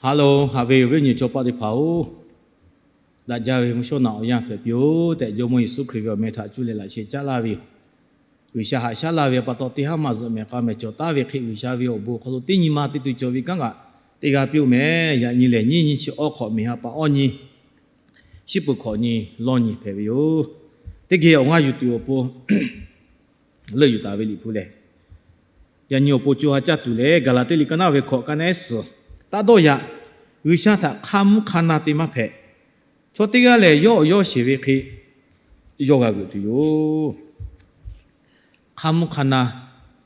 Hello, haꞈ ve awˬ viˉ awˬ nyi chaw paˆ teˇ hpaˍ-oˬ, daꞈ jaˇ ve mvuhˇ shawˉ naꞈ awˬ yanˇ hpehꞈ piˇ-oˆ tehꞈ, Jawˇmawˇ Yeˍsuˆ Hkriꞈ ve awˬ meh htaꞈ cuˇ leh laꞈ sheh caˉ laˇ ve yoˬ. G'uiˬsha haꞈ shaˉ laˇ ve pa taw, teˇ haˉ maˇ zuhꞈ mehˍ k'a mehˍ cawˬ taˉ ve hk'e, G'uiˬsha ve awˬ bon awˬ hk'aw lo teˇ nyi ma te tuˬ cawˬ ve kanˉ kaꞈ teˇ g'aˇ piˇ-oˆ meh. Yaꞈ nyi lehˬ nyiˇ nyi chi awˬ hk'awꞈ mehˍ ha pa awˇ nyi, shiˉ peuˬ hkawꞈ nyi lawˇ nyi hpehꞈ ve yoˬ. Teˇ geh awˬ ngaˇ yuˬ tuˬ awˬ pon leuˆ yuˬ taˍ ve Liꞈ hpu lehˬ, yaꞈ nyi awˬ pon co ha caˇ tuˬ leh, Gaˍlaˍtiˆ liꞈ ka naˉ ve hkawꞈ ka naˉ suhˍ, taˇ dawˇ yaꞈ, G'uiˬsha htaꞈ hk'a mvuhˇ hk'a na te maˇ hpehꞈ. Chaw teˇ g'aˇ lehˬ, yawˇ awˬ yawˇ sheˍ ve hk'e yawˇ g'a g'euꞈ tuˬ yoˬ. Hk'a mvuhˇ hk'a na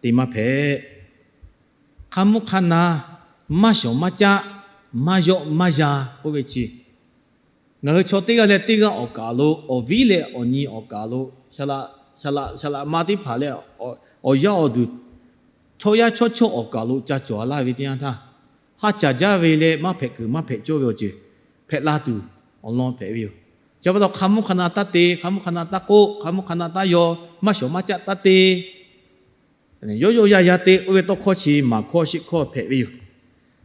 te maˇ hpehꞈ. Hk'a mvuhˇ hk'a na, maˇ shawˍ maˇ caˆ, maˇ yawˆ maˇ yan k'oˆ ve chi, ngaˬ hui chaw teˇ g'aˇ leh teˇ g'aˇ awˬ kaˍ lo, awˬ viˉ leh awˬ nyi awˬ kaˍ lo, saˍ laꞈ, saˍ laꞈ ma teˇ hpaˍ leh awˬ yaˇ awˬ duˬ, chaw yaˇ chawˇ chawˇ awˬ kaˍ lo ca cawˬ laˇ ve teˇ yanˇ htaˇ, ha caˍ jaˇ ve leh maˇ hpehꞈ kuiˬ maˇ hpehꞈ cawˇ ve awˬ ceuˬ hpehꞈ la tuˬ awˬ lawn hpehꞈ ve yoˬ. Chi pa taw hk'a mvuhˇ hk'a na taˇ te, hk'a mvuhˇ hk'a na taˇ k'oˆ, hk'a mvuhˇ hk'a na taˇ yaw, maˇ shawˍ maˇ caˆ taˇ te. Yawˇ yawˇ yaˇ yaˇ te k'oˆ ve tawˇ hkawˇ chi maˍ hkawˇ shiˆ hkawˇ hpehꞈ ve yoˬ.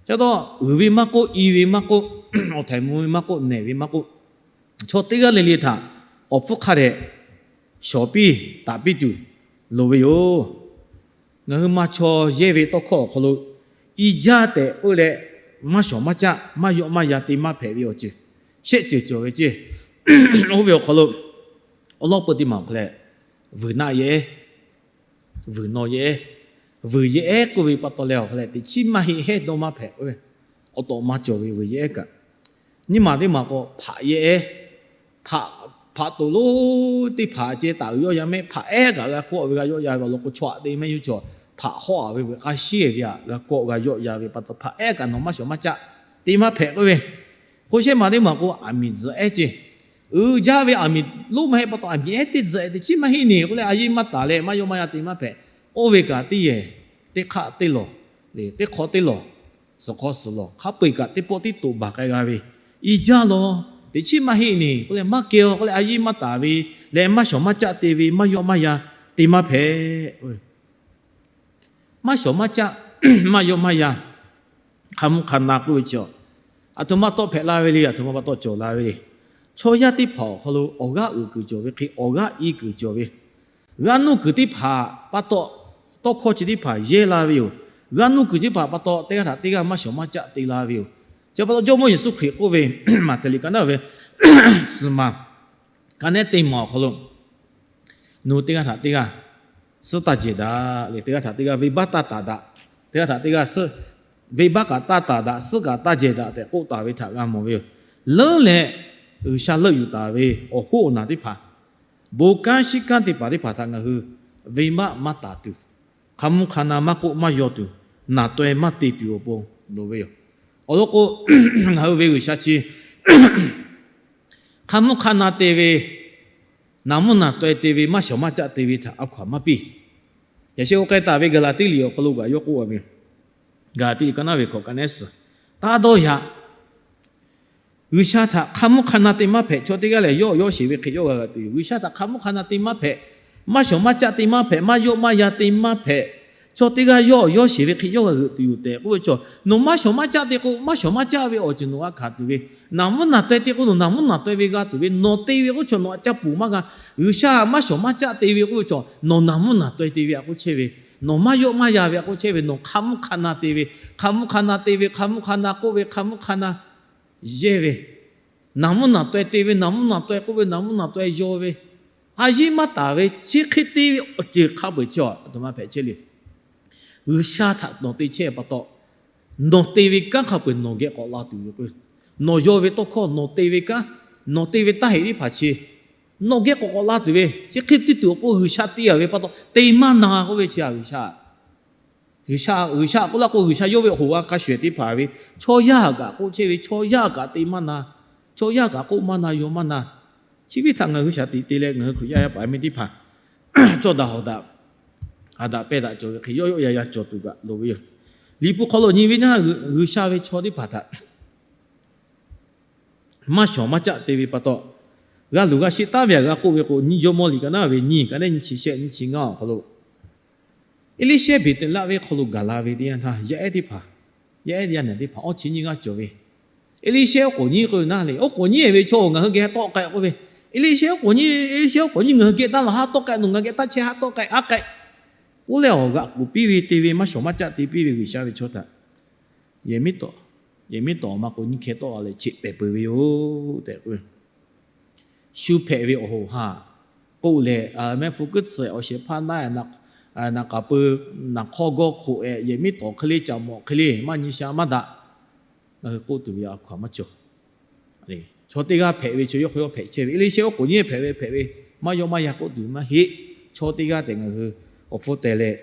Chi pa taw, uiˍ ve maˇ k'oˆ, i ve maˇ k'oˆ, awˬ htaiˍ mvuh ve maˇ k'oˆ, nehˬ ve maˇ k'oˆ, chaw teˇ g'aˇ le le htaꞈ awˬ hpfuhˇ hk'a dehꞈ shawˍ piˇ taˍ piˇ tuˬ loˍ ve yoˬ. Ngaˬ hui ma chaw yehˇ ve tawˇ hkawˇ awˬ hk'aw lo, i jaˇ tehꞈ k'oˆ leh, maˇ shawˍ maˇ caˆ, maˇ yawˆ maˇ yan te maˇ hpehꞈ ve awˬ ceuˬ shehˆ ceuˬ cawˬ ve ceˇ. Oˇ ve awˬ hk'aw lo, awˬ lawˉ peu teˇ maˬ awˬ hk'aw leh, vuiˬ naˆ yehˇ, vuiˬ naw yehˇ, vuiˬ yehˇ k'oˆ ve pa taw leh awˬ hk'aw leh, teꞈ chiˉ maˇ heˆ, hehˉ dawˇ maˇ hpehꞈ k'oˆ ve, awˬ tawꞈ ma cawˬ ve vuiˬ yehˇ kaꞈ, nyiˇ maˬ teˇ maˬ k'o hpaꞈ yehˇ, hpaꞈ, hpaꞈ toꞈ lonˉ teˇ hpaˍ ceh taˍ uiˍ yawˆ yan mehˆ, hpaꞈ ehˉ kaꞈ g'a kawˆ ve g'a yawˆ yan ve awˬ lawn k'o, chaw aꞈ te mehˆ yuˬ chaw, hpaꞈ hawˆ a ve veuꞈ k'a shiˉ ve aꞈ g'a kawˆ g'a yawˆ yan ve pa taw, hpaꞈ ehˉ kaꞈ nawˬ maˇ shawˍ maˇ caˆ te maˇ hpehꞈ k'oˆ ve, hk'o shehˆ maˬ teˇ maˬ k'o aˬ miˍ tzuhꞈ ehˉ ceˇ, uiˍ jaˇ ve aˬ miˍ lonˉ maˇ heˆ pa taw, aˬ miˍ ehˉ teˇ tzuhꞈ ehˉ teꞈ chiˉ maˇ heˆ neˬ k'oˆ leh, a yeˇ maˇ taˍ leh maˇ yawˆ maˇ yan te maˇ hpehꞈ. Oˇ ve kaꞈ teˇ yehˬ, teˇ hk'aˆ teˇ lawˬ, teˇ hk'aw teˇ lawˬ, suhˍ hk'aw suhˍ lawˬ, hk'a peu-eˬ kaꞈ teˇ pawˆ tiˉ toꞈ baˬ k'ai g'a ve, i jaˇ lawˬ, teꞈ chiˉ maˇ heˆ neˬ k'oˆ leh, maˇ kehˬ aˬ k'oˆ leh, a yeˇ maˇ taˍ ve leh maˇ shawˍ maˇ caˆ te ve, maˇ yawˆ maˇ yan te maˇ hpehꞈ. Maˇ shawˍ maˇ caˆ, maˇ yawˆ maˇ yan, hk'a mvuhˇ hk'a na k'oˆ ve chi, aˬ htoꞈ ma tawˆ hpehꞈ la ve le, aˬ htoꞈ ma pa taw cawˬ la ve le. Chaw yaˇ teˇ hpaˍ awˬ hk'aw lo awˬ g'aˇ uiˍ kuiˬ cawˬ ve hk'e, awˬ g'aˇ i kuiˬ cawˬ ve, g'aˇ nuˇ kuiˬ teˇ hpaˍ pa taw, tawˇ hkawˇ chi teˇ hpaˍ yehˇ la ve yoˬ. G'aˇ nuˇ kuiˬ teˇ hpaˍ pa taw, teˇ g'aˇ htaꞈ teˇ g'aˇ maˇ shawˍ maˇ caˆ te la ve yoˬ. Chi pa taw Jawˇmawˇ Yeˍsuˆ Hkriꞈ k'oˆ ve, Maꞈhtehˍ liꞈ ka naˉ ve suhˍ maˬ ka nehˉ teˇ maˬ awˬ hk'aw lo, nawˬ hui teˇ g'aˇ htaꞈ teˇ g'aˇ suhˉ taˇ jehˬ daꞈ le, teˇ g'aˇ htaꞈ teˇ g'aˇ venˇbaˆ taˇ taˍ daꞈ, teˇ g'aˇ htaꞈ teˇ g'aˇ suhˉ, venˇbaˆ kaꞈ taˇ taˍ daꞈ, suhˉ kaꞈ taˇ jehˬ daꞈ tehꞈ k'oˆ taˍ ve htaꞈ g'a mawˬ ve yoˬ. Leuˉ leh G'uiˬsha leuˆ yuˬ taˍ ve awˬ hoˉ awˬ naˬ teˇ hpaˍ, bon kanˉ shiˉ kanˉ teˇ hpaˍ teˇ hpaˍ htaꞈ ngaˬ hui venˇbaˆ maˇ taˍ tuˬ, hk'a mvuhˇ hk'a na maˇ k'oˆ maˇ yaw tuˬ, naˬ taweh maˇ te tuˬ awˬ pon loˍ ve yoˬ. Awˬ lawn k'o, ngaˬ hui ve G'uiˬsha chi hk'a mvuhˇ hk'a na te ve, naˬ mvuhˇ naˬ taweh te ve, maˇ shawˍ maˇ caˆ te ve htaꞈ a hkaw aˬ maˇ piˇ. Yaꞈ sheh k'o k'ai taˍ ve Gaˍlaˍtiˆ liꞈ awˬ hk'aw lo g'aꞈ yawˇ k'oˆ a ve, Gaˍlaˍtiˆ liꞈ ka naˉ ve hkawꞈ ka nehˉ suhˍ, taˇ dawˇ yaꞈ. G'uiˬsha htaꞈ hk'a mvuhˇ hk'a na te maˇ hpehꞈ. Chaw teˇ g'aˇ lehˬ, yawˇ awˬ yawˇ sheˍ ve hk'e yawˇ g'a g'aꞈ tuˬ yoˬ. G'uiˬsha htaꞈ hk'a mvuhˇ hk'a na te maˇ hpehꞈ, maˇ shawˍ maˇ caˆ te maˇ hpehꞈ, maˇ yawˆ maˇ yan te maˇ hpehꞈ. Chaw teˇ g'aˇ yawˇ awˬ yawˇ sheˍ ve hk'e yawˇ g'a g'aꞈ tuˬ yoˬ tehꞈ k'oˆ ve chaw, nawˬ maˇ shawˍ maˇ caˆ te k'o, maˇ shawˍ maˇ caˆ ve awˬ ceuˬ nawˬ g'a hkanˍ tuˬ ve, naˬ mvuhˇ naˬ taweh te k'o nawˬ naˬ mvuhˇ naˬ taweh ve g'a tuˬ ve, nawˬ te ve k'oˆ chaw nawˬ aꞈ caˇ peuˬ maˇ g'a. G'uiˬsha maˇ shawˍ maˇ caˆ te ve k'oˆ ve chaw, nawˬ naˬ mvuhˇ naˬ taweh te ve aꞈ k'oˆ chehˇ ve, nawˬ maˇ yawˆ maˇ yan ve aꞈ k'oˆ chehˇ ve, nawˬ hk'a mvuhˇ hk'a na te ve, hk'a mvuhˇ hk'a na te ve, hk'a mvuhˇ hk'a na k'oˆ ve, hk'a mvuhˇ hk'a na yehˇ ve, naˬ mvuhˇ naˬ taweh te ve, naˬ mvuhˇ naˬ taweh k'oˆ ve, naˬ mvuhˇ naˬ taweh yaw ve, a yeˇ maˇ taˍ ve chi hk'e te ve awˬ ceuˬ hk'a peu-eˬ chi a htoꞈ ma hpehꞈ chehˇ le. G'uiˬsha htaꞈ nawˬ te chehˇ pa taw, nawˬ te ve kanˉ hk'a peu-eˬ nawˬ geh k'awꞈ la tuˬ yoˬ k'o, nawˬ yaw ve tawˇ hkawˇ, nawˬ te ve kanˉ, nawˬ te ve taˇ heꞈ teˇ hpaˍ chi nawˬ geh k'awꞈ k'awꞈ la tuˬ ve, chi hk'e te tuˬ awˬ pon G'uiˬsha te a ve pa taw te maˇ na k'oˆ ve chi a G'uiˬsha G'uiˬsha, G'uiˬsha k'oˆ laˇ k'o, G'uiˬsha yawˇ ve awˬ hoꞈ a hk'a shuˍ ehˍ teˇ hpaˍ ve, chaw yaˇ kaꞈ k'oˆ chehˇ ve, chaw yaˇ kaꞈ te maˇ na, chaw yaˇ kaꞈ k'oˆ maˇ na, yaw maˇ na. Chi ve htaꞈ ngaˬ hui shaˍ tiꞈ te leh ngaˬ hui Hkriꞈ yaˇ yaˇ paˍ miˇ teˇ hpaˍ, cawˇ daꞈ hawˍ daꞈ, ha daꞈ pehˇ daꞈ cawˬ ve hk'e yawˇ yawˇ yaˇ yaˇ cawˬ tuˬ kaꞈ loˍ ve yoˬ. Liꞈ hpu hk'aw lo nyi ve naˇ, G'uiˬsha ve chaw teˇ hpaˍ htaꞈ maˇ shawˍ maˇ caˆ te ve pa taw, g'a luˬ g'a sheˆ taˉ ve aꞈ g'a k'oˆ ve k'o, nyiˇ Jawˇmawˇ liꞈ ka naˉ ve nyiˇ ka nehˉ nyiˇ chi shehˆ nyiˇ chi ngaˇ awˬ hk'aw lo, Eˇliˇshehˇ Beˍteˍlaˆ venˇ hk'aw lo gaˬ la ve teˇ yanˇ htaˇ, yaˇ ehˉ teˇ hpaˍ, yaˇ ehˉ yaˇ nehˬ teˇ hpaˍ awˇ chi nyiˇ g'aˇ cawˬ ve, Eˇliˇshehˇ oˉ k'oˍ nyiˇ k'oˆ ve naˇ le, oˉ k'oˍ nyiˇ ve chaw ngaˬ hui geh haˉ tawˆ k'ai k'oˆ ve, Eˇliˇshehˇ oˉ k'oˍ nyiˇ, Eˇliˇshehˇ oˉ k'oˍ nyiˇ ngaˬ hui geh taˇ laˬ haˉ tawˆ k'ai, nawˬ ngaˬ geh taˇ chehˇ haˉ tawˆ k'ai, haˉ k'ai k'oˆ leh awˬ g'aꞈ k'oˍ piˇ ve te ve maˇ shawˍ maˇ caˆ te piˇ ve G'uiˬsha ve chaw htaꞈ yehˬ miˉ tawˍ, yehˬ miˉ tawˍ maˇ k'o nyiˇ hkeh tawˆ la leh cheꞈ pehˍ peuˬ ve yoˬ tehꞈ k'oˆ ve. Shu hpehꞈ ve awˬ hoꞈ ha k'oˆ leh, mehˆ hpu kuiˉ tsuhꞈ awˬ shehˍ hpaˇ naˉ, naˍ k'aˍ peu, naˍ hk'awˇ gawˇ hk'oꞈ-e, yehˬ miˉ tawˍ hk'e le, caꞈ mawꞈ hk'e le, maˇ nyi sha maˇ daꞈ, ngaˬ hui k'oˆ tuˬ ve a hkaw-anˬ maˇ cawˬ. Chaw teˇ g'aˇ hpehꞈ ve chaw yawˇ hk'aw yawˇ hpehꞈ chehˇ ve, Eˇliˇshehˇ oˉ k'oˍ nyiˇ hpehꞈ ve hpehꞈ ve, maˇ yawˇ maˇ yaˇ k'oˆ tuˬ maˇ heˆ. Chaw teˇ g'aˇ tehꞈ ngaˬ hui awˬ hpfuhˇ teh leh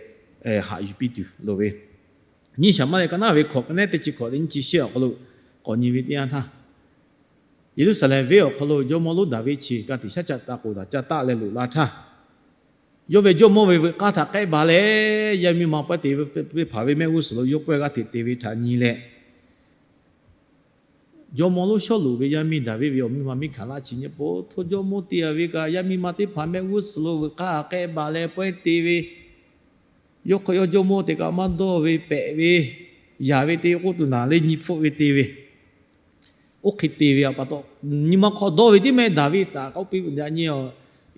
haꞈ yuˬ piˇ tuˬ loˍ ve. Nyiˇ Saˍmaˍriˆ ka naˉ ve hkawꞈ ka nehˉ teˇ chi hkawꞈ leh nyiˇ chi shehˆ awˬ hk'aw lo k'awꞈ nyi ve teˇ yanˇ htaˇ, Yeˍruˆsaˍlehnˍ venˇ awˬ hk'aw lo jawˇmawˇ lonˉ Daˍviˆ chi ka tiꞈ shaˉ caˆ taˇ k'oˍ daꞈ caˇ taˆ leh loꞈ la htaˇ, yawˇ ve jawˇmawˇ ve veuꞈ k'aˇ htaꞈ k'ehˆ baˬ leh, yaˇ miˇ ma pawehˇ te ve teˇ hpaˍ ve mehˆ g'uˇ suhˍ lo yawˇ pawehˇ g'aˇ hteꞈ te ve htaꞈ nyi leh, jawˇmawˇ lonˉ Sawˉluꞈ ve yaˇ miˇ Daˍviˆ ve awˬ miˇ ma Miˉhkaˍlaˆ chi nyi pa taw, jawˇmawˇ teˇ g'aˇ ve kaꞈ yaˇ miˇ ma teˇ hpaˍ mehˆ g'uˇ suhˍ lo veuꞈ k'aˇ k'ehˆ baˬ leh pawehˇ te ve, yawˇ hk'aw yawˇ jawˇmawˇ te kaꞈ maˇ dawˇ ve pehꞈ ve, yaˍ ve te k'oˆ tuˬ naˍ le, nyi hpfuhˆ ve te ve, oˇ hk'e te ve pa taw, nyi ma hk'aw dawˇ ve tiˉ mehˆ Daˍviˆ htaꞈ k'oˆ piˇ ve, yaꞈ nyi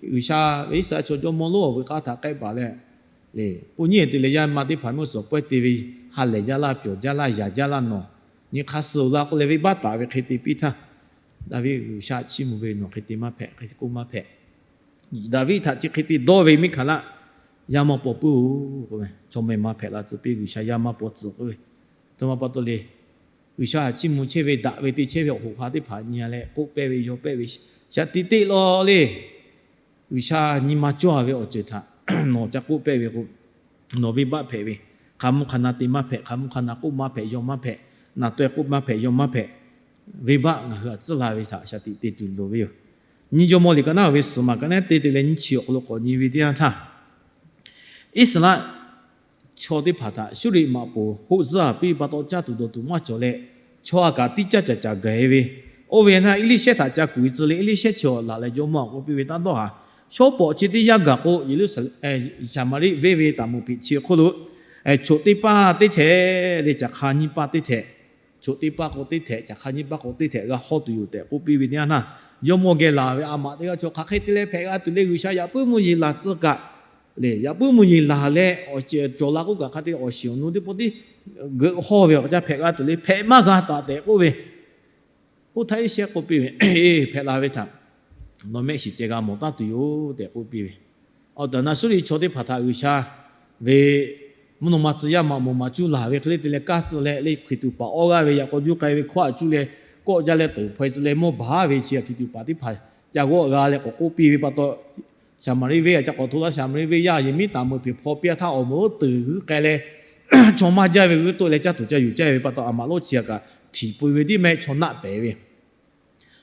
G'uiˬsha ve Iˉsaˍreˍlaˆ chaw jawˇmawˇ lonˉ awˬ veuꞈ k'aˇ htaꞈ k'ehˆ baˬ leh, le, oˇ nyiˇ te leh yaˇ miˇ ma teˇ hpaˍ mehˆ g'uˇ suhˍ pawehˇ te ve, ha lehˬ jaˇ laˇ, pyawˬ jaˇ laˇ, yaˍ jaˇ laˇ nawˬ, nyi hk'aˇ suh laˇ k'oˆ leh venˇbaˆ taˍ ve hk'e te piˇ htaˇ, Daˍviˆ G'uiˬsha chiˇ mvuh ve, nawˬ hk'e te maˇ hpehꞈ, hk'e te k'oˆ maˇ hpehꞈ. Daˍviˆ htaꞈ chi hk'e te dawˇ ve Miˉhkaˍlaˆ, yaˇ maˇ paw puiˉ-oˬ k'oˆ ve, chaw mehˆ maˇ hpehꞈ la tcuh piˇ, G'uiˬsha yaˇ maˇ paw tcuh k'oˆ ve, htoꞈ ma pa taw le. G'uiˬsha chiˇ mvuh chehˇ ve daꞈ ve te chehˇ ve awˬ hoꞈ ha teˇ hpaˍ nyi leh k'oˆ pehˇ ve yaw pehˇ ve, shaˍ tiꞈ teˇ law le. G'uiˬsha nyi ma cawˇ ve awˬ ceuˬ htaꞈ nawˬ ca k'oˆ pehˇ ve k'o, nawˬ venˇbaˆ hpehꞈ ve, hk'aˬ mvuhˇ hk'aˬ na te maˇ hpehꞈ, hk'aˬ mvuhˇ hk'aˬ na k'oˆ maˇ hpehꞈ, yaw maˇ hpehꞈ, naˬ taweh k'oˆ maˇ hpehꞈ, yaw maˇ hpehꞈ, venˇbaˆ ngaˬ hui htaꞈ tcuhˉ la ve htaꞈ shaˍ tiꞈ te tuˬ loˍ ve yoˬ. Nyiˇ Jawˇmawˇ liꞈ ka naˉ ve suhˍ maˬ ka nehˉ te te leh nyiˇ chi awˬ hk'aw lo k'awꞈ nyi ve teˇ yanˇ htaˇ, Iˉsaˍreˍlaˆ chaw teˇ hpaˍ htaꞈ Suˇriˆ maꞈ poˍ hoˆ zuhˆ a piˇ pa taw caˇ tuˬ dawˬ tuˬ maˇ cawˬ leh, chaw a kaꞈ tiˇ caˇ caˍ caˍ gaˬ-e ve, oˇ ve htaˇ Eˇliˇshehˇ htaꞈ ca kuˬ e tcuh leh, Eˇliˇshehˇ chi awˬ laˬ leh jawˇmawˇ k'oˆ piˇ ve, Taˇ dawˇ haˍ. Shawˉ pawˍ chi teˇ yanˇ gaˬ k'o, Yeˍruˆsaˍlehnˍ, Saˍmaˍriˆ venˇ ve Taˍmoˍ hpeꞈ chi hk'oˆ lo choꞈ teˇ paˇ teˇ htehꞈ leh caˬ hk'a nyiˇ paˇ teˇ htehꞈ, choꞈ teˇ paˇ k'o teˇ htehꞈ, caˬ hk'a nyiˇ paˇ k'o teˇ htehꞈ g'a hawˇ tuˬ yoˬ tehꞈ k'oˆ piˇ ve teˇ yanˇ htaˇ, jawˇmawˇ geh laˬ ve a maꞈ teˇ g'aˇ chaw hk'aˬ hk'e te leh hpehꞈ g'a tuˬ le, G'uiˬsha yaꞈ puiˉ mvuhˇ yeˬ laˬ tcuh kaꞈ le, yaꞈ puiˉ mvuhˇ yeˬ laˬ leh awˬ cawˬ la k'oˆ kaꞈ hk'a te awˬ shiˍ awˬ nu teˇ pawˆ tiˉ geuꞈ hawˇ ve awˬ g'aˇ caˇ hpehꞈ g'a tuˬ le, hpehꞈ maˇ g'a taˍ tehꞈ k'oˆ ve, oˇ htaˇ Eˇliˇshehˇ k'oˆ piˇ ve, Hpehꞈ la ve htaꞈ nawˬ mehˆ shiˍ ceh g'a mawˬ taˉ tuˬ yoˬ tehꞈ k'oˆ piˇ ve. Awˬ tehˬ awˬ na Suˇriˆ chaw teˇ hpaˍ htaꞈ G'uiˬsha ve mvuhˇ naw ma tcuh yaˇ maꞈ moˍ maꞈ cuˇ laˬ ve hk'e le te leh kaˇ tcuh leh, le hkiˬ tuꞈ paˍ awˇ g'aˇ ve yaꞈ k'aw juˇ k'ai ve hkawˇ a cuˇ leh, kawˆ jaˇ leh teuˍ hpaw e tcuh leh mawˇ baˬ ve chi hkiˬ tuꞈ paˍ teˇ hpaˍ ca g'awˆ g'a leh k'awꞈ k'oˆ piˇ ve pa taw, Saˍmaˍriˆ venˇ a ca k'awꞈ hto laˇ, Saˍmaˍriˆ venˇ yaˇ yehˬ miˉ taˍ meuꞈ hpeꞈ hpaw piˇ a htaˇ awˬ moˍ lonˉ teuˍ g'uiˇ k'ai leh, chaw maˇ jaˇ ve g'uiˇ toˆ leh caˇ tuˬ ca yuˬ caˇ ve pa taw, a maꞈ lonˉ chi a kaꞈ htiˍ pui ve tiˉ mehˆ chaw naˆ pehˍ ve,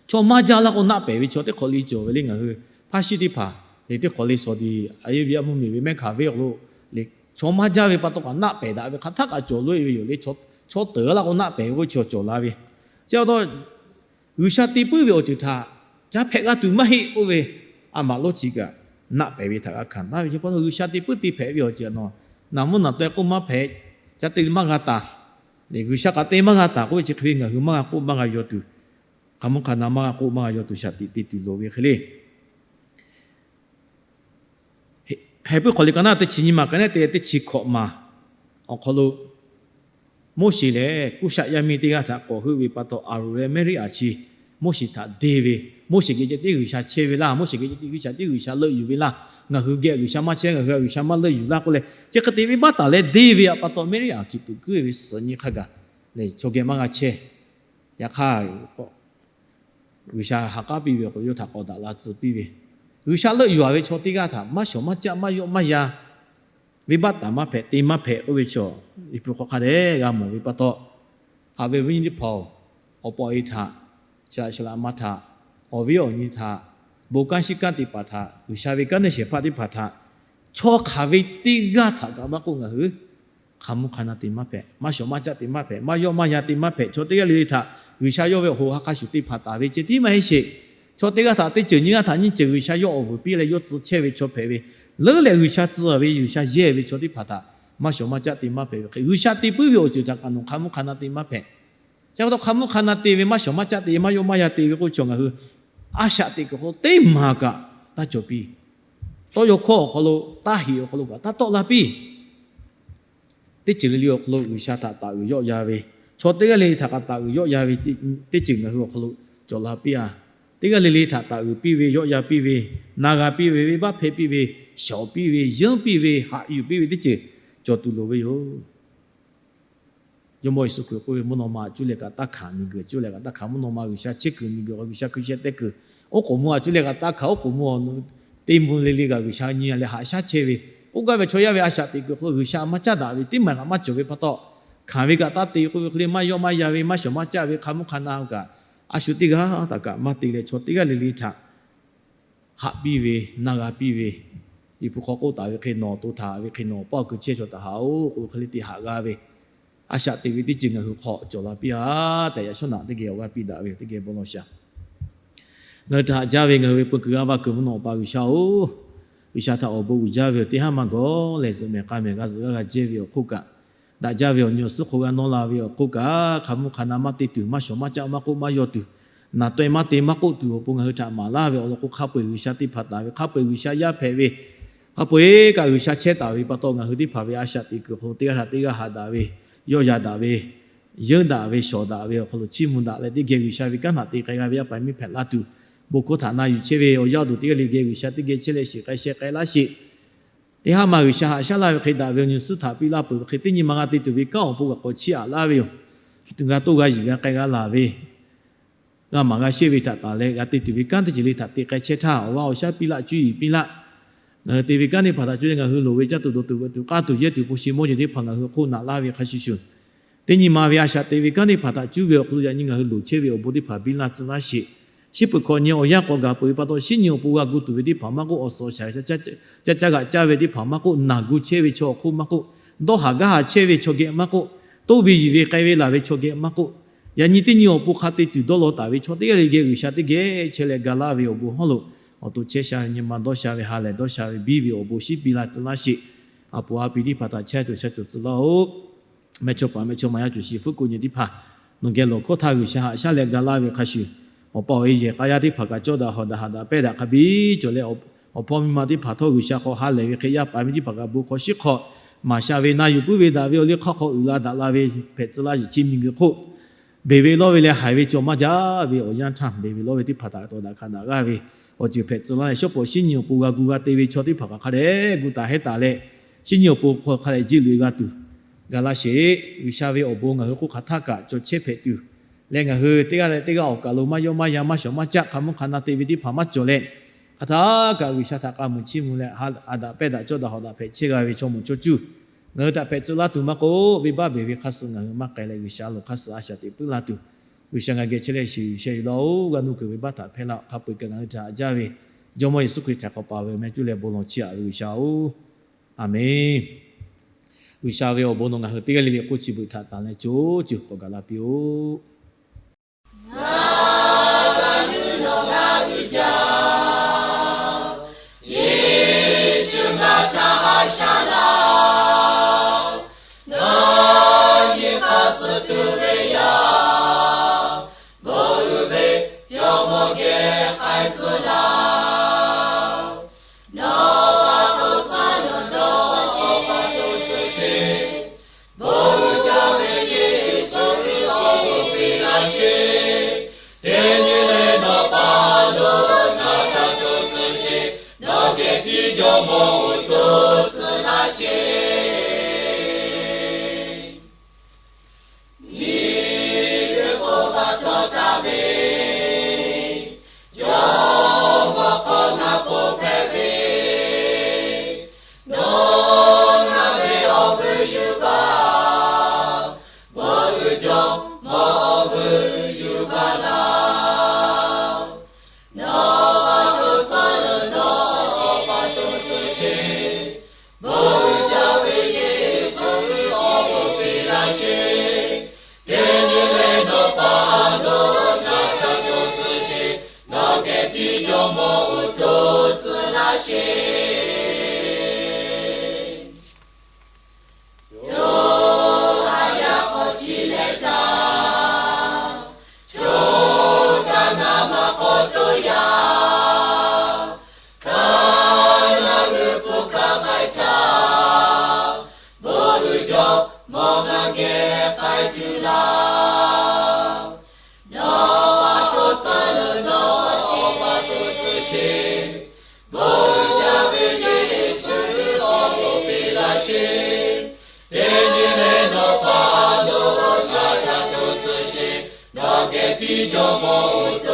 chaw maˇ jaˇ laˇ k'o naˆ pehˍ ve chaw teˇ hk'awꞈ le cawˬ ve le. Ngaˬ hui hpaˇ shiˉ teˇ hpaˍ le teˇ hk'awꞈ le shawˍ diˍ a yeˇ ve a mvuhˇmiˬ ve mehˆ hkanˍ venˇ awˬ lo le, chaw maˇ jaˇ ve pa taw kaꞈ naˆ pehˍ daꞈ ve hk'aˬ htaˆ kaꞈ cawˬ loꞈ e ve yoˬ le. Chaw teuˍ laˇ k'o naˆ pehˍ ve k'oˆ ve chi cawˬ la ve, chi pa taw G'uiˬsha te puiˉ ve awˬ ceuˬ htaꞈ ca hpehꞈ g'a tuˬ maˇ heˆ k'oˆ ve, a maꞈ lonˉ chi kaꞈ naˆ pehˍ ve htaꞈ g'a hkanˍ taˍ ve. Chi pa taw G'uiˬsha te puiˉ te hpehꞈ ve awˬ ceuˬ a nawˬ, naˍ mvuhˇ naˬ taweh k'oˆ maˇ hpehꞈ, ca te maˇ g'a taˍ, G'uiˬsha kaꞈ te maˇ g'a taˍ k'oˆ ve chi hk'e ve ngaˬ hui maˇ g'a k'oˆ maˇ g'a yaw tuˬ, hk'aˬ mvuhˇ hk'aˬ na maˇ g'a k'oˆ maˇ g'a yaw tuˬ shaˍ tiꞈ te tuˬ loˍ ve hk'e le. Heh puiˉ hk'awꞈ liꞈ ka naˉ teˇ chi nyi maˬ ka nehˉ te teˇ chi hkawꞈ maˬ awˬ hk'aw lo, Moˉseˍ lehˬ Kuˇshaˆ yaˇ miˇ teˇ g'aˇ htaꞈ k'awꞈ heuˆ ve pa taw, Aˍronˍ leh Meˇriˆaꞈ chi Moˉseˍ htaꞈ deˇ ve, Moˉseˍ geh ceh tiˉ G'uiˬsha chehˇ ve laˇ, Moˉseˍ geh ceh tiˉ G'uiˬsha teˇ G'uiˬsha leuˆ yuˬ ve laˇ, ngaˬ hui geh G'uiˬsha maˇ chehˇ, ngaˬ hui a G'uiˬsha maˇ leuˆ yuˬ laˇ k'oˆ leh, chi hk'e te venˇbaˆ taˍ leh deˇ ve pa taw, Meˇriˆaꞈ hkiˬ tuꞈ kuiˉ ve suhˍ nyi hk'a gaˬ leh chaw geh maˇ g'a chehˇ. Yaꞈ hk'aˇ, G'uiˬsha ha k'aˉ piˇ ve awˬ hk'aw lo yawˇ htaꞈ k'awꞈ daꞈ la tcuh piˇ ve, G'uiˬsha leuˆ yuˬ a ve chaw teˇ g'aˇ htaꞈ maˇ shawˍ maˇ caˆ maˇ yawˆ maˇ yan, venˇbaˆ taˍ maˇ hpehꞈ te maˇ hpehꞈ k'oˆ ve chaw, Liꞈ hpu hk'aw hk'a dehꞈ g'a mawˬ ve pa taw, haꞈ ve viˉ nyi teˇ hpaˍ-oˬ, awˬ pa awˬ e htaꞈ, shaˍ laꞈ shaˍ laꞈ ma htaꞈ, awˬ viˉ awˬ nyi htaꞈ, bon kanˉ shiˉ kanˉ teˇ hpaˍ htaꞈ, G'uiˬsha ve kanˉ neˇ shehˍ hpaˇ teˇ hpaˍ htaꞈ, chaw hk'aˬ ve teˇ g'aˇ htaꞈ kaꞈ maˇ k'oˆ, ngaˬ hui hk'a mvuhˇ hk'a na te maˇ hpehꞈ, maˇ shawˍ maˇ caˆ te maˇ hpehꞈ, maˇ yawˆ maˇ yan te maˇ hpehꞈ. Chaw teˇ g'aˇ le le htaꞈ G'uiˬsha yawˇ ve awˬ hoꞈ ha hk'a shuˍ te hpanˍ taˍ ve ceh tiˉ maˇ heˆ sheˍ. Chaw teˇ g'aˇ htaꞈ teˇ ceuˬ nyiˇ g'aˇ htaꞈ nyiˇ ceuˬ G'uiˬsha yawˇ awˬ vuiˬ piˇ leh yawˇ tcuh chehˇ ve chaw hpehꞈ ve, leuˉ leh G'uiˬsha tcuh ve, G'uiˬsha yehˇ ve chaw teˇ hpaˍ htaꞈ maˇ shawˍ maˇ caˆ te maˇ hpehꞈ ve hk'e, G'uiˬsha te puiˉ ve awˬ ceuˬ htaꞈ kaꞈ nawˬ hk'a mvuhˇ hk'a na te maˇ hpehꞈ. Chi pa taw hk'a mvuhˇ hk'a na te ve, maˇ shawˍ maˇ caˆ te ve, maˇ yawˆ maˇ yan te ve k'oˆ ve chaw ngaˬ hui a shaꞈ teꞈ kuiˬ hk'aw lo teˇ maˬ kaꞈ taˇ cawˬ piˇ. Tawˇ yaw hkawˇ awˬ hk'aw lo, taˇ heˍ awˬ hk'aw lo kaꞈ taˇ tawˆ la piˇ. Teˇ ceuˬ le le awˬ hk'aw lo G'uiˬsha htaꞈ taˍ uiˍ yawˆ yan ve, chaw teˇ g'aˇ le le htaꞈ kaꞈ taˍ uiˍ yawˆ yan ve teˇ ceuˬ ngaˬ hui awˬ hk'aw lo cawˬ la piˇ a. Teˇ g'aˇ le le htaꞈ taˍ uiˍ piˇ ve, yawˆ yan piˇ ve, na g'a piˇ ve, venˇbaˆ hpehˇ piˇ ve, shawˍ piˇ ve, yeunˇ piˇ ve, haꞈ yuˬ piˇ ve teˇ ceuˬ cawˬ tuˬ loˍ ve yoˬ. Jawˇmawˇ Yeˍsuˆ Hkriꞈ k'oˆ ve, Mvuhˇ naw ma aꞈ cuˇ leh kaꞈ taˇ hkanˍ miˬguiˬ, aꞈ cuˇ leh kaꞈ taˇ hkanˍ. Mvuhˇ naw ma G'uiˬsha chehˇ kuiˬ miˬguiˬ, G'uiˬsha hkui sheh teh kuiˬ, oˉ k'oˍ mvuhˇ aꞈ cuˇ leh kaꞈ taˇ hkanˍ, oˉ k'oˍ mvuhˇ teˇ mvuhˇ le le kaꞈ G'uiˬsha nyi leh haꞈ shaˉ chehˇ ve, oˇ gaˇ ve chaw yaˇ ve a shaꞈ teꞈ kuiˬ hk'aw lo G'uiˬsha maˇ caˉ daꞈ ve teˇ maˬ kaꞈ maˇ cawˬ ve pa taw, hkanˍ ve kaꞈ taˇ te k'oˆ ve hk'e le, maˇ yawˆ maˇ yan ve, maˇ shawˍ maˇ caˆ ve, hk'a mvuhˇ hk'a na kaꞈ a shu teˇ g'aˇ htaꞈ kaꞈ maˇ te leh, chaw teˇ g'aˇ le le htaꞈ haꞈ piˇ ve, na g'a piˇ ve, Liꞈ hpu hk'aw k'oˆ taˍ ve hk'e, Nawˬ to htaꞈ ve hk'e nawˬ paˇ awˬ kui chehˇ chaw htaꞈ haꞈ-oˬ k'oˆ ve hk'e le te haꞈ g'a ve, a shaꞈ teꞈ ve teˇ ceuˬ ngaˬ hui hk'aw cawˬ la piˇ a tehꞈ, yaꞈ shawˉ naꞈ teˇ geh awˬ g'aˇ piˇ daꞈ ve yoˬ. Teˇ geh bon lawˬ shaˍ. Ngaˬ hui htaꞈ haꞈ jaˇ ve ngaˬ hui ve peu kuiˬ g'aˇ va kuiˬ mvuhˇ naw Awˬ pa G'uiˬsha-oˬ, G'uiˬsha htaꞈ awˬ bon uiˍ jaˇ ve yoˬ. Teˇ haˉ maˇ gawˬ leh zuhꞈ mehˍ k'a mehˍ g'a zuhꞈ g'aˇ g'a jehˇ ve awˬ hk'oˆ kaꞈ, daꞈ jaˇ ve awˬ nyi awˬ suhˉ hk'aw g'a nawˇ la ve awˬ hk'oˆ kaꞈ, hk'a mvuhˇ hk'a na maˇ te tuˬ, maˇ shawˍ maˇ caˆ maˇ k'oˆ maˇ yaw tuˬ, naˍ taweh maˇ te maˇ k'oˆ tuˬ awˬ pon ngaˬ hui htaꞈ maˍ laˇ ve awˬ lawn k'o, hk'a peu-eˬ G'uiˬsha teˇ hpaˍ taˍ ve, hk'a peu-eˬ G'uiˬsha yaˇ hpehꞈ ve, hk'a peu-eˬ kaꞈ G'uiˬsha chehˇ taˍ ve pa taw, ngaˬ hui teˇ hpaˍ ve a shaꞈ teꞈ kuiˬ hk'aw lo teˇ g'aˇ htaꞈ teˇ g'aˇ haꞈ daꞈ ve, yawˆ yan daꞈ ve, yeunˇ daꞈ ve, shawˍ daꞈ ve awˬ hk'aw lo chiˇ mvuh daꞈ leh, teˇ geh G'uiˬsha ve kanˉ htaꞈ te k'ai g'a ve yaˇ paˍ miˇ hpehꞈ la tuˬ, bon hkawˇ htaꞈ na yuˬ chehˇ ve awˬ yaˇ awˬ duˬ teˇ g'aˇ le geh G'uiˬsha teˇ geh chehˇ leh shiˍ k'ai sheh k'ai laˇ sheˍ. Teˇ haˉ ma G'uiˬsha haꞈ shaˉ laˇ ve hk'e daꞈ ve awˬ nyi suhˉ htaꞈ piˇ laˇ peuˬ ve hk'e, teˇ nyi ma g'a te tuˬ ve kanˉ awˬ pon kaꞈ k'awꞈ chiˇ aꞈ laˇ ve yoˬ. Tuˬ g'a toˇ g'a yiˬ g'a k'ai g'a laˬ ve, g'a maˍ g'a shehˇ ve htaꞈ taˍ leh g'a te tuˬ ve kanˉ teˇ ceuˬ le htaꞈ te k'ai chehˇ htaˇ, awˬ g'aˇ awˬ shaˉ piˇ laˆ, cuˇ yiˍ piˇ laˆ. Ngaˬ hui te ve kanˉ teˇ hpaˍ htaꞈ cuˇ leh ngaˬ hui loˍ ve caˇ tuˬ dawˬ tuˬ veuꞈ tuˬ k'aˇ tuˬ yehˇ tuˬ hpu shi mawˇ jeˬ teˇ hpaˍ ngaˬ hui hk'oˆ naꞈ laˇ ve hk'a shuˍ shuˍ, teˇ nyi ma ve a shaꞈ teꞈ ve kanˉ teˇ hpaˍ htaꞈ cuˇ ve awˬ hk'aw lo yaꞈ nyi ngaˬ hui loˍ chehˇ ve awˬ bon teˇ hpaˍ biˇ laˇ tcuh laˇ sheˍ. Shiˉ peuˬ hkawꞈ nyi awˬ yanˇ k'awꞈ gaˬ peuˬ ve pa taw, shinˉ nyi awˬ pon g'a gu tuˬ ve teˇ hpaˍ maˇ k'oˆ, awˬ suhˍ awˬ shaˍ caˇ caˇ g'aꞈ caˇ ve teˇ hpaˍ maˇ k'oˆ, naˬ gu chehˇ ve chaw awˬ hk'oˆ maˇ k'oˆ, dawˇ haˍ gaˇ haˍ chehˇ ve chaw geh maˇ k'oˆ, toˇ ve yiˬ ve k'ai ve laˬ ve chaw geh maˇ k'oˆ, yaꞈ nyi teˇ nyi awˬ pon hk'a te tuˬ dawˇ law taˍ ve chaw teˇ g'aˇ le geh G'uiˬsha teˇ geh chehˇ leh ga laˇ ve awˬ bon hawˉ lo awˬ to chehˇ sha ve, nyi ma dawˇ sha ve, ha lehˬ dawˇ sha ve, biˇ ve awˬ bon shiˉ piˇ laˇ tcuh laˇ sheˍ. A poˍ a piˍ teˇ hpaˍ htaꞈ chehˇ tuˬ sha cawˬ tcuh laˇ-oˆ. Mehˇchawˇpaˍ mehˇchawˇma yaˇ cawˬ shiˍ fuˉ ko nyi teˇ hpaˍ, nawˬ geh lawˬ hkawˇ htaˇ G'uiˬsha haꞈ shaˉ leh ga laˇ ve hk'a shuˍ, awˬ pa awˬ e yehˬ k'a yaˇ teˇ hpaˍ kaꞈ cawˇ daꞈ hawˍ daꞈ haꞈ daꞈ pehˇ daꞈ hk'a biˇ cawˬ leh, awˬ hpawˇ miˇ ma teˇ hpaˍ htawˇ G'uiˬsha hk'aw ha lehˬ ve hk'e, yaˇ paˍ miˇ teˇ hpaˍ kaꞈ bon hk'aw shiˉ hk'aw maˍ sha ve, na yuˬ puiˉ ve daꞈ ve awˬ liˇ hk'aˇ hk'aw uiˍ la daꞈ la ve hpehꞈ tcuh laˇ sheˍ. Chi miˬguiˬ hk'oˆ beˬ ve lawˇ ve leh haiˬ ve cawˬ maˇ jaˇ ve awˬ yanˇ htaˇ, beˬ ve lawˇ ve teˇ hpaˍ htaꞈ tawˍ daꞈ hkanˍ daꞈ g'aˇ ve awˬ ceuˬ hpehꞈ tcuh laˇ leh, shawˉ pawˍ shinˉ nyi awˬ pon g'a gu g'a te ve chaw teˇ hpaˍ kaꞈ hk'a dehꞈ gu taˍ heˆ taˍ leh, shinˉ nyi awˬ pon hk'aw hk'a dehꞈ jiˇ loꞈ e g'a tuˬ, ga laˇ sheˍ. G'uiˬsha ve awˬ bon ngaˬ hui hk'oˆ hk'aˬ htaˇ kaꞈ cawˬ chehˇ hpehꞈ tuˬ leh, ngaˬ hui teˇ g'aˇ leh teˇ g'aˇ awˬ kaˬ lo maˇ yawˇ maˇ yan maˇ shawˍ maˇ caˆ hk'a mvuhˇ hk'a na te ve teˇ hpaˍ maˇ cawˬ leh, hk'aˬ htaˇ kaꞈ G'uiˬsha htaꞈ k'a muiˬ chiˇ mvuh leh haꞈ daꞈ pehˇ daꞈ cawˇ daꞈ hawˍ daꞈ hpehꞈ chehˇ g'a ve chaw moˍ chaw cuˇ ngaˬ hui htaꞈ hpehꞈ tcuh laˇ tuˬ maˇ k'oˆ, venˇbaˆ beˬ ve hk'a suh ngaˬ hui maˇ k'ai leh G'uiˬsha a loˍ hk'a suh a shaꞈ teꞈ puiˉ laˇ tuˬ, G'uiˬsha ngaˬ geh chehˇ leh shiˍ yuˬ sheh yuˬ laˇ-oˆ. G'a nuˇ kuiˬ venˇbaˆ htaꞈ hpehˇ laˇ-oˆ. Hk'a peu-eˬ kaꞈ ngaˬ hui htaꞈ haꞈ jaˇ ve Jawˇmawˇ Yeˍsuˆ Hkriꞈ htaꞈ k'awꞈ paˍ ve awˬ meh cuˇ leh bon lawˬ chiˇ aꞈ ve G'uiˬsha-oˬ, Aˍmenˇ. G'uiˬsha ve awˬ bon nawˬ ngaˬ hui teˇ g'aˇ le le k'oˆ chi beuꞈ htaꞈ tanˬ leh co cuˬ k'awꞈ gaˬ la piˇ-oˆ. Ngaˬ g'a nuˇ nawˬ g'a uiˍ jaˇ, Yeˍsuˆ ngaˬ htaꞈ haꞈ shaˉ laˇ-oˆ. Nawˬ nyi hk'aˇ suh tuˬ ve yaˇ, bon uiˍ ve Jawˇmawˇ geh k'ai tcuh laˇ-oˆ. Nawˬ pa to tcuh lawˬ dawˇ pa to tcuh sheˍ, bon uiˍ jaˇ ve Yeˍsuˆ Hkriꞈ awˬ bon piˇ laˇ sheˍ. Teˇ nyi leh nawˬ pa lo shaˍ htaꞈ to tcuh sheˍ, nawˬ geh tiˉ Jawˇmawˇ awˬ to tcuh laˇ sheˍ. Miˬguiˬ hk'oˆ hk'a cawˬ taˍ ve Jawˇmawˇ hk'aw ngaˬ k'oˆ hpehꞈ ve, nawˬ ngaˬ ve awˬ vuiˬ yuˬ baˬ, bon uiˍ Jawˇmawˇ awˬ vuiˬ yuˬ baˬ laˇ. Nawˬ pa to tcuh lawˬ dawˇ pa to tcuh sheˍ, bon uiˍ jaˇ ve Yeˍsuˆ Hkriꞈ awˬ bon piˇ laˇ sheˍ. Teˇ nyi leh nawˬ pa lo shaˍ htaꞈ to tcuh sheˍ, nawˬ geh tiˉ Jawˇmawˇ awˬ to tcuh laˇ sheˍ. cuˇ laˇ. Nawˬ pa taw tcuhˉ lo nawˬ pa taw tcuhˉ sheˍ. Bon uiˍ jaˇ ve Yeˍsuˆ Hkriꞈ awˬ to piˇ laˇ sheˍ. Teˇ nyi leh nawˬ pa lo shaˍ yaˇ to tcuhˉ sheˍ. Nawˬ geh tiˉ Jawˇmawˇ uˉ